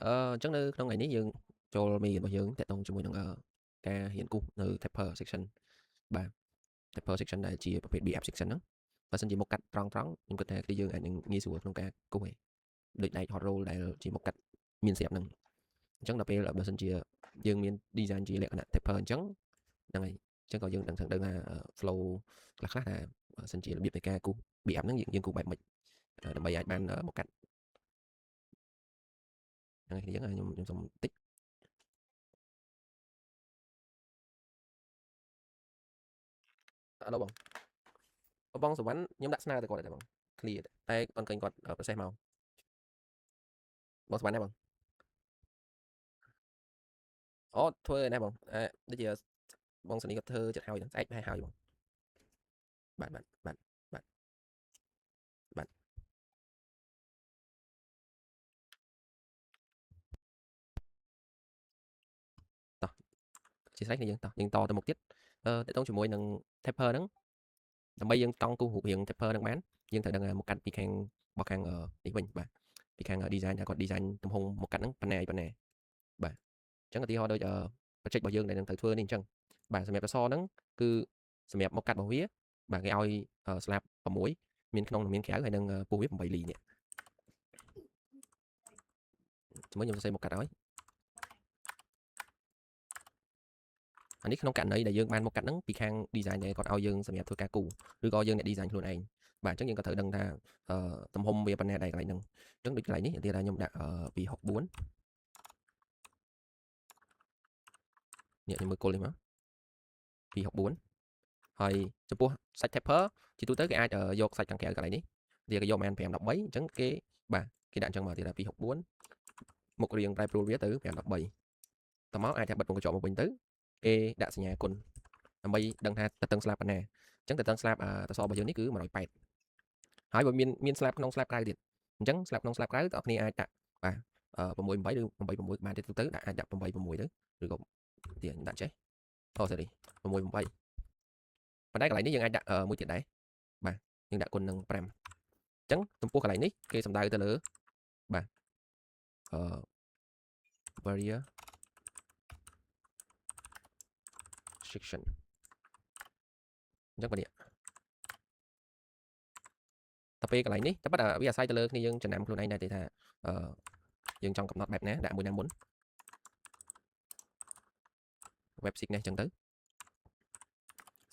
អញ្ចឹងនៅក្នុងថ្ងៃនេះយើងចូលមេរៀនរបស់យើងតាក់ទងជាមួយនឹងការរៀនគូសនៅ taper section បាទ taper section ដែលជាប្រភេទ BF section ហ្នឹងបើសិនជាមុខកាត់ត្រង់ត្រង់ខ្ញុំគិតថាគឺយើងអាចនឹងងាយស្រួលក្នុងការគូសឯងដូចដែក hot roll ដែលជាមុខកាត់មានស្រាប់ហ្នឹងអញ្ចឹងដល់ពេលបើសិនជាយើងមាន design ជាលក្ខណៈ taper អញ្ចឹងហ្នឹងហើយអញ្ចឹងក៏យើងដឹងថា flow ខ្លះខ្លះថាបើសិនជារបៀបនៃការគូស BF ហ្នឹងយើងគូសបែបម៉េចដើម្បីអាចបានមុខកាត់ហ្នឹងហើយយើងខ្ញុំសុំតិចឥឡូវបងបងសវណ្ណខ្ញុំដាក់ស្នើទៅគាត់ដែរបង clear តែអត់ឃើញគាត់ process មកបងសវណ្ណដែរបងអូធ្វើឯណាបងអឺដូចជាបងសនីគាត់ធ្វើចិត្តហើយស្អែកប្រហែលហើយបងបាទបាទបាទបាទបាទតោះជាស្រេចគ្នាយើងតោះយើងតទៅមុខទៀតអឺតទៅជាមួយនឹង taper ហ្នឹងដើម្បីយើងតង់គូសរូបរាង taper ហ្នឹងបានយើងត្រូវដឹងមុខកាត់ពីខាងរបស់ខាងនេះវិញបាទពីខាង design ថាគាត់ design ទំហំមុខកាត់ហ្នឹងប៉ុណ្ណាអីប៉ុណ្ណាបាទអញ្ចឹងឧទាហរណ៍ដូច project របស់យើងដែលនឹងត្រូវធ្វើនេះអញ្ចឹងបាទសម្រាប់សសរហ្នឹងគឺសម្រាប់មុខកាត់របស់វាបាទគេឲ្យស្លាប6មានក្នុងនិងមានក្រៅហើយនឹងពោះវា8លីនេះជាមួយខ្ញុំសរសេរមុខកាត់ឲ្យអានេះក្នុងករណីដែលយើងបានមុខកាត់ហ្នឹងពីខាង design ដែលគាត់ឲ្យយើងសម្រាប់ធ្វើការគូឬក៏យើងអ្នក design ខ្លួនឯងបាទអញ្ចឹងយើងក៏ត្រូវដឹងថាទំហំវាប៉ុណ្ណាដែរកន្លែងហ្នឹងអញ្ចឹងដូចកន្លែងនេះឧទាហរណ៍ខ្ញុំដាក់264នេះខ្ញុំមើលគល់នេះមក264ហើយចំពោះសាច់ taper ជាទូទៅគេអាចយកសាច់ខាងក្រៅកន្លែងនេះវាគេយកប្រហែល5 13អញ្ចឹងគេបាទគេដាក់អញ្ចឹងមកទៀតថា264មុខរាងប្រែប្រួលវាទៅ5 13តមកអាចថាបិទពងកញ្ចក់មកវិញទៅគេដាក់សញ្ញាគុណដើម្បីដឹងថាតតឹងស្លាបប៉ុណ្ណាអញ្ចឹងតតឹងស្លាបតសរបស់យើងនេះគឺ180ហើយបើមានស្លាបក្នុងស្លាបក្រៅទៀតអញ្ចឹងស្លាបក្នុងស្លាបក្រៅបងប្អូនអាចដាក់បាទ68ឬ86បានទៀតទៅដាក់អាចដាក់86ទៅឬក៏ទៀតដាក់ចេះអូ sorry 68ប៉ុន្តែកន្លែងនេះយើងអាចដាក់មួយទៀតដែរបាទយើងដាក់គុណនឹង5អញ្ចឹងចំពោះកន្លែងនេះគេសំដៅទៅលើបាទអឺ barrier section អញ្ចឹងបើនេះតែពេលកន្លែងនេះតែប៉ុន្តែវាអាស្រ័យទៅលើគ្នាយើងចំណាំខ្លួនឯងដែរទេថាអឺយើងចង់កំណត់បែបណាដាក់មួយណាមុន web នេះអញ្ចឹងទៅ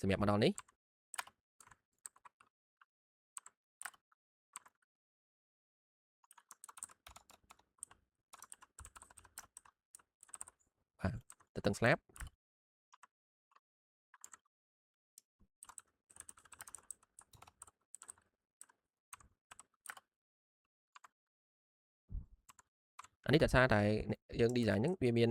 សម្រាប់មកដល់នេះបាទទៅតឹងស្លាបអានេះតែសារតែយើង design ហ្នឹងវាមាន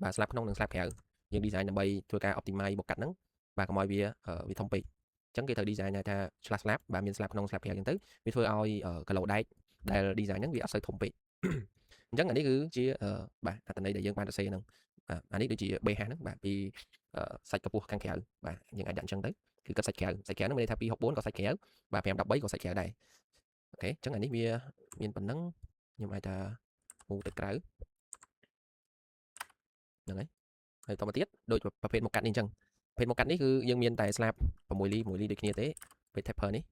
បាទស្លាបក្នុងនិងស្លាបក្រៅយើង design ដើម្បីធ្វើការ optimize មុខកាត់ហ្នឹងបាទកុំឲ្យវាវាធំពេកអញ្ចឹងគេត្រូវ design ថាឆ្លាស់ស្លាបបាទមានស្លាបក្នុងស្លាបក្រៅអញ្ចឹងទៅវាធ្វើឲ្យគីឡូដែកដែល design ហ្នឹងវាអត់សូវធំពេកអញ្ចឹងអានេះគឺជាបាទអត្ថន័យដែលយើងបានសរសេរហ្នឹងបាទអានេះដូចជា BH ហ្នឹងបាទពីសាច់កម្ពស់ខាងក្រៅបាទយើងអាចដាក់អញ្ចឹងទៅគឺគិតសាច់ក្រៅសាច់ក្រៅហ្នឹងមានន័យថា264ក៏សាច់ក្រៅបាទ513ក៏សាច់ក្រៅដែរ OK អញ្ចឹងអានេះវាមានប៉ុណ្ណឹងខ្ញុំអាចថាមូទៅក្រៅហ្នឹងហើយហើយតមកទៀតដូចប្រភេទមុខកាត់នេះអញ្ចឹងប្រភេទមុខកាត់នេះគឺយើងមានតែស្លាប6លី6លីដូចគ្នាទេប្រភេទ taper នេះ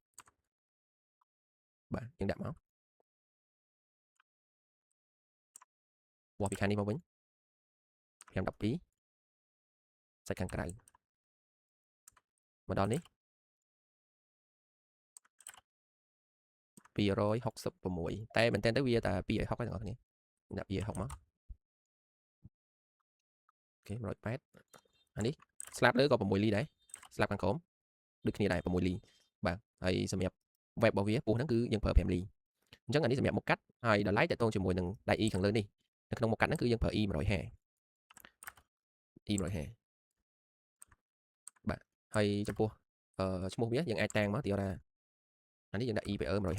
បាទយើងដាក់មកវាស់ពីខាងនេះមកវិញ5 12សាច់ខាងក្រៅមកដល់នេះ266តែមែនតើទៅវាតែ260ហើយទាំងអស់គ្នាដាក់260មក OK 180អានេះស្លាបលើក៏6លីដែរស្លាបខាងក្រោមដូចគ្នាដែរ6លីបាទហើយសម្រាប់ web របស់វាពោះហ្នឹងគឺយើងប្រើ5លីអញ្ចឹងអានេះសម្រាប់មុខកាត់ហើយដល់ឡែកតកតងជាមួយនឹងដៃ E ខាងលើនេះនៅក្នុងមុខកាត់ហ្នឹងគឺយើងប្រើ E 150 E 150បាទហើយចំពោះឈ្មោះវាយើងអាចតាំងមកទីថាអានេះយើងដាក់ EPE 150មកអញ្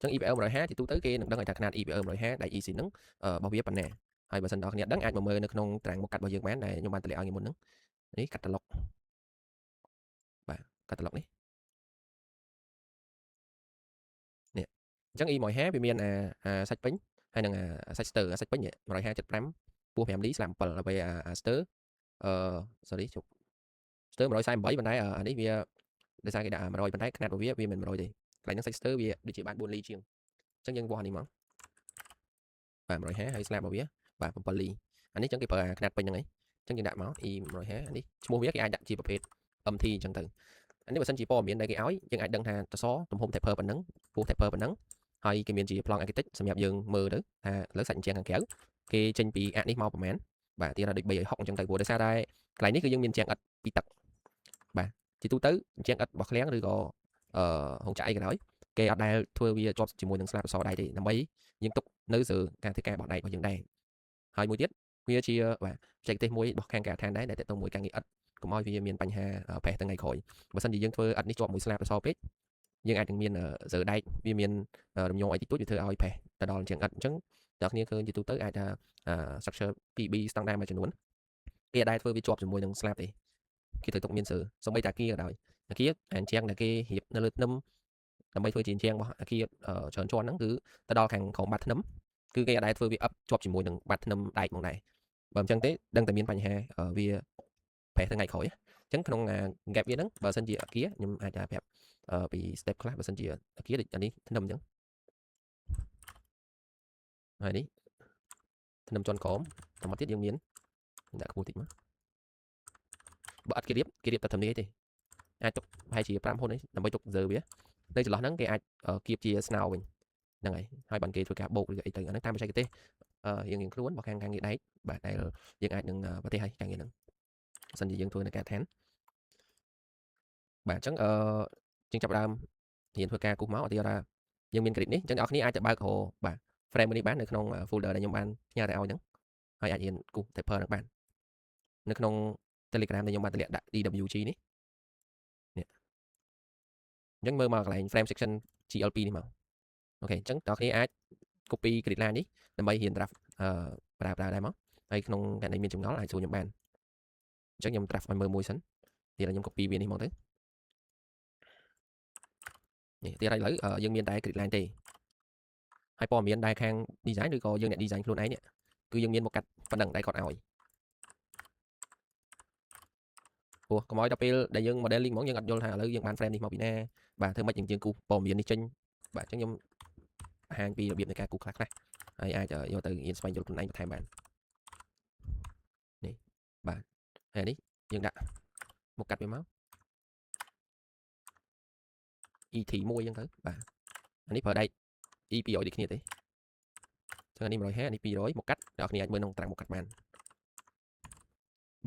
ចឹង EPE 150ទីទូទៅគេនឹងដឹងថាຂະຫນាត EPE 150ដៃ EC ហ្នឹងរបស់វាប៉ុណ្ណាហើយបើសិនដល់គ្នាដឹងអាចមកមើលនៅក្នុងត្រាំងមុខកាត់របស់យើងបានដែលខ្ញុំបានតម្លាក់ឲ្យមុនហ្នឹងនេះកាតាឡុកបាទកាតាឡុកនេះនេះអញ្ចឹង E150 វាមានអាសាច់ពេញហើយ ហើយនឹងអាសាច់ស្ទើអាសាច់ពេញ155ពោះ5លីស្លាប់7ដល់ពេលអាស្ទើអឺ sorry ជប់ស្ទើ148ប៉ុន្តែអានេះវាដោយសារគេដាក់100ប៉ុន្តែຂະຫນាតរបស់វាវាមិន100ទេកន្លែងហ្នឹងសាច់ស្ទើវាដូចជាបាន4លីជាងអញ្ចឹងយើងវាស់នេះមកបាទ150ហើយស្លាប់របស់វាបាទ7លីអានេះអញ្ចឹងគេប្រើអាຂະຫນាតពេញហ្នឹងឯងអញ្ចឹងយើងដាក់មក E 150អានេះឈ្មោះវាគេអាចដាក់ជាប្រភេទ MT អញ្ចឹងទៅអានេះបើសិនជាព័ត៌មានដែលគេឲ្យយើងអាចដឹងថាតសទំហំ taper ប៉ុណ្ណឹងពោះ taper ប៉ុណ្ណឹងហើយគេមានជាប្លង់ architect សម្រាប់យើងមើលទៅថាឥឡូវសាច់អញ្ចឹងខាងក្រៅគេចេញពីអាក់នេះមកប្រហែលបាទទីថាដូច360អញ្ចឹងទៅព្រោះដោយសារតែកន្លែងនេះគឺយើងមានជាងឥដ្ឋពីទឹកបាទជាទូទៅជាងឥដ្ឋរបស់ឃ្លាំងឬក៏អឺរោងចក្រអីក៏ដោយគេអត់ដែលធ្វើវាជាប់ជាមួយនឹងស្លាបសសរដែកទេដើម្បីយើងទុកនៅស្រើការធ្វើការបោះដែករបស់យើងដែរហើយមួយទៀតវាជាបាទបច្ចេកទេសមួយរបស់ខាងការដ្ឋានដែរដែលតទៅមួយការងារឥដ្ឋកុំឲ្យវាមានបញ្ហាប្រេះទៅថ្ងៃក្រោយបើសិនជាយើងធ្វើឥដ្ឋនេះជាប់មួយស្លាបសសរពេកយើងអាចនឹងមានស្រើដែកវាមានរំញងអីតិចតួចវាធ្វើឲ្យប្រេះទៅដល់ជាងឥដ្ឋអញ្ចឹងអ្នកគ្នាឃើញជាទូទៅអាចថា structure 2B standard មួយចំនួនគេអាចធ្វើវាជាប់ជាមួយនឹងស្លាបទេគេត្រូវទុកមានស្រើសូម្បីតែអាគារក៏ដោយអាគារអាជាងដែលគេរៀបនៅលើធ្នឹមដើម្បីធ្វើជាជាងរបស់អាគារច្រើនជាន់ហ្នឹងគឺទៅដល់ខាងក្រោមបាតធ្នឹមគឺគេអាចធ្វើវាអឹបជាប់ជាមួយនឹងបាតធ្នឹមដែកហ្មងដែរបើមិនចឹងទេដឹងតែមានបញ្ហាវាប្រេះទៅថ្ងៃក្រោយអញ្ចឹងក្នុង gap វាហ្នឹងបើសិនជាអាគារខ្ញុំអាចថាប្រាប់ពី step ខ្លះបើសិនជាអាគារដូចអានេះធ្នឹមអញ្ចឹងហើយនេះធ្នឹមជាន់ក្រោមតមកទៀតយើងមានដាក់ខ្ពស់តិចមកបើអត់គេរៀបគេរៀបតែត្រឹមនេះទេអាចទុកប្រហែលជា5ហ៊ុននេះដើម្បីទុក reserve វានៅចន្លោះហ្នឹងគេអាចគៀបជាស្នោវិញហ្នឹងហើយហើយបានគេធ្វើការបូកឬអីទៅអាហ្នឹងតាមបច្ចេកទេសរៀងរៀងខ្លួនរបស់ខាងការងារដែកបាទដែលយើងអាចនឹងប្រទេសឲ្យការងារហ្នឹងបើសិនជាយើងធ្វើនៅការដ្ឋានបាទអញ្ចឹងអឺយើងចាប់ដើមរៀនធ្វើការគូសមកឧទាហរណ៍ថាយើងមាន grid នេះអញ្ចឹងអ្នកនរគ្នាអាចទៅបើករបាទ frame នេះបាននៅក្នុង folder ដែលខ្ញុំបានផ្ញើទៅឲ្យហ្នឹងហើយអាចរៀនគូស taper ហ្នឹងបាននៅក្នុង Telegram ដែលខ្ញុំបានតម្លាក់ដាក់ DWG នេះនេះអញ្ចឹងមើលមកកន្លែង frame section GLP នេះមក OK អញ្ចឹងតើគ្នាអាច copy grid line នេះដើម្បីរៀន draft អឺប្រើប្រើដែរមកហើយក្នុងករណីមានចម្ងល់អាចសួរខ្ញុំបានអញ្ចឹងខ្ញុំ draft ឲ្យមើលមួយសិនទៀតខ្ញុំ copy វានេះមកទៅនេះទៀតហើយឥឡូវយើងមានតែ grid line ទេហើយព័ត៌មានដែលខាង design ឬក៏យើងអ្នក design ខ្លួនឯងនេះគឺយើងមានមកកាត់ប៉ុណ្ណឹងដែលគាត់ឲ្យព្រោះកុំឲ្យដល់ពេលដែលយើង modeling ហ្មងយើងអត់យល់ថាឥឡូវយើងបាន frame នេះមកពីណាបាទធ្វើម៉េចយើងយើងគូសព័ត៌មាននេះចេញបាទអញ្ចឹងខ្ញុំបង្ហាញពីរបៀបនៃការគូសខ្លះខ្លះហើយអាចយកទៅរៀនស្វែងយល់ខ្លួនឯងបន្ថែមបាននេះបាទហើយនេះយើងដាក់មកកាត់វាមក ET1 អញ្ចឹងទៅបាទអានេះប្រើដែក E200 ដូចគ្នាទេចឹងអានេះ150អានេះ200មកកាត់អ្នកគ្នាអាចមើលក្នុងត្រាំងមកកាត់បាន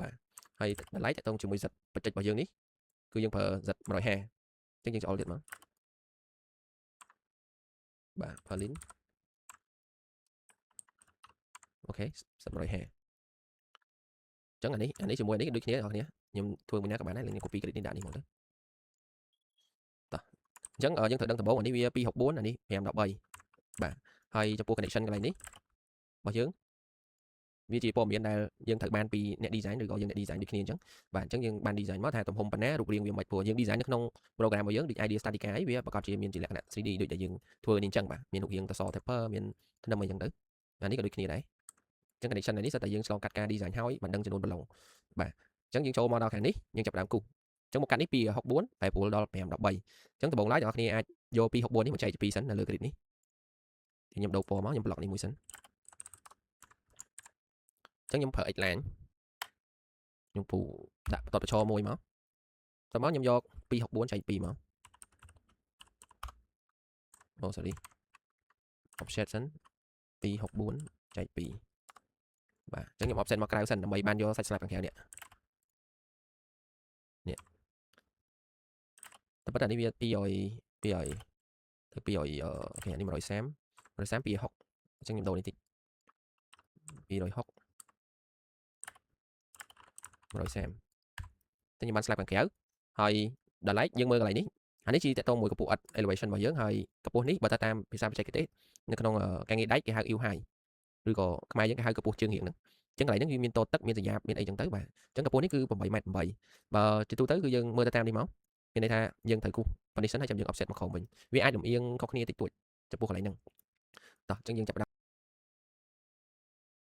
បាទហើយតម្លៃតកតងជាមួយ Z បច្ចេករបស់យើងនេះគឺយើងប្រើ Z 150អញ្ចឹងយើងច្អល់ទៀតមកបាទ Perlin OK Z 150អញ្ចឹងអានេះអានេះជាមួយនេះដូចគ្នាអ្នកគ្នាខ្ញុំធ្វើមួយណាក៏បានដែរខ្ញុំ copy grid នេះដាក់នេះមកទៅតោះអញ្ចឹងយើងត្រូវដឹងដំបូងអានេះវា264អានេះ513បាទហើយចំពោះ connection កន្លែងនេះរបស់យើងវាជាព័ត៌មានដែលយើងត្រូវបានពីអ្នក design ឬក៏យើងអ្នក design ដូចគ្នាអញ្ចឹងបាទអញ្ចឹងយើងបាន design មកថាទំហំប៉ុណ្ណារូបរាងវាមិនព្រោះយើង design នៅក្នុង program របស់យើងដូច Idea Statica អីវាប្រកាសជាមានជាលក្ខណៈ 3D ដូចដែលយើងធ្វើនេះអញ្ចឹងបាទមានរូបរាងតស taper មានធ្នឹមអីអញ្ចឹងទៅអានេះក៏ដូចគ្នាដែរអញ្ចឹង connection នេះសិតតែយើងឆ្លងកាត់ការ design ហើយបានដឹងចំនួនប្រឡងបាទអញ្ចឹងយើងចូលមកដល់ខាងនេះយើងចាប់ផ្ដើមគូសអញ្ចឹងមកកាត់នេះ264ប្រែប្រួលដល់513អញ្ចឹងដំបូងឡើយអ្នកនរគ្នាអាចយក264នេះមកចែកជា2សិននៅលើ grid នេះខ្ញុំដូរពណ៌មកខ្ញុំប្លុកនេះមួយសិនអញ្ចឹងខ្ញុំប្រើ x line ខ្ញុំពូដាក់បន្ទាត់ប្រឈរមួយមកតមកខ្ញុំយក264ចែក2មកអូ sorry offset សិន264ចែក2បាទអញ្ចឹងខ្ញុំ offset មកក្រៅសិនដើម្បីបានយកសាច់ស្លាបខាងក្រៅនេះនេះតែប៉ុន្តែនេះវា200 200ទៅ200 OK នេះ130 130 260អញ្ចឹងខ្ញុំដូរនេះតិច260 130តែខ្ញុំបានស្លាបខាងក្រៅហើយដល់ឡែកយើងមើលកន្លែងនេះអានេះជាតកតងមួយកម្ពស់ឥដ្ឋ elevation របស់យើងហើយកម្ពស់នេះបើតាមភាសាបច្ចេកទេសនៅក្នុងការងារដែកគេហៅ eave height ឬក៏ខ្មែរយើងគេហៅកម្ពស់ជើងរៀងហ្នឹងអញ្ចឹងកន្លែងហ្នឹងវាមានតទឹកមានសញ្ញាមានអីចឹងទៅបាទអញ្ចឹងកម្ពស់នេះគឺ8ម៉ែត្រ8បើជាទូទៅគឺយើងមើលទៅតាមនេះមកមានន័យថាយើងត្រូវគូសប៉ុណ្នេះសិនហើយចាំយើង offset មកក្រោមវិញវាអាចលំអៀងខុសគ្នាតិចតួចចំពោះកន្លែងហ្នឹងតោះអញ្ចឹងយើងចាប់ផ្ដើម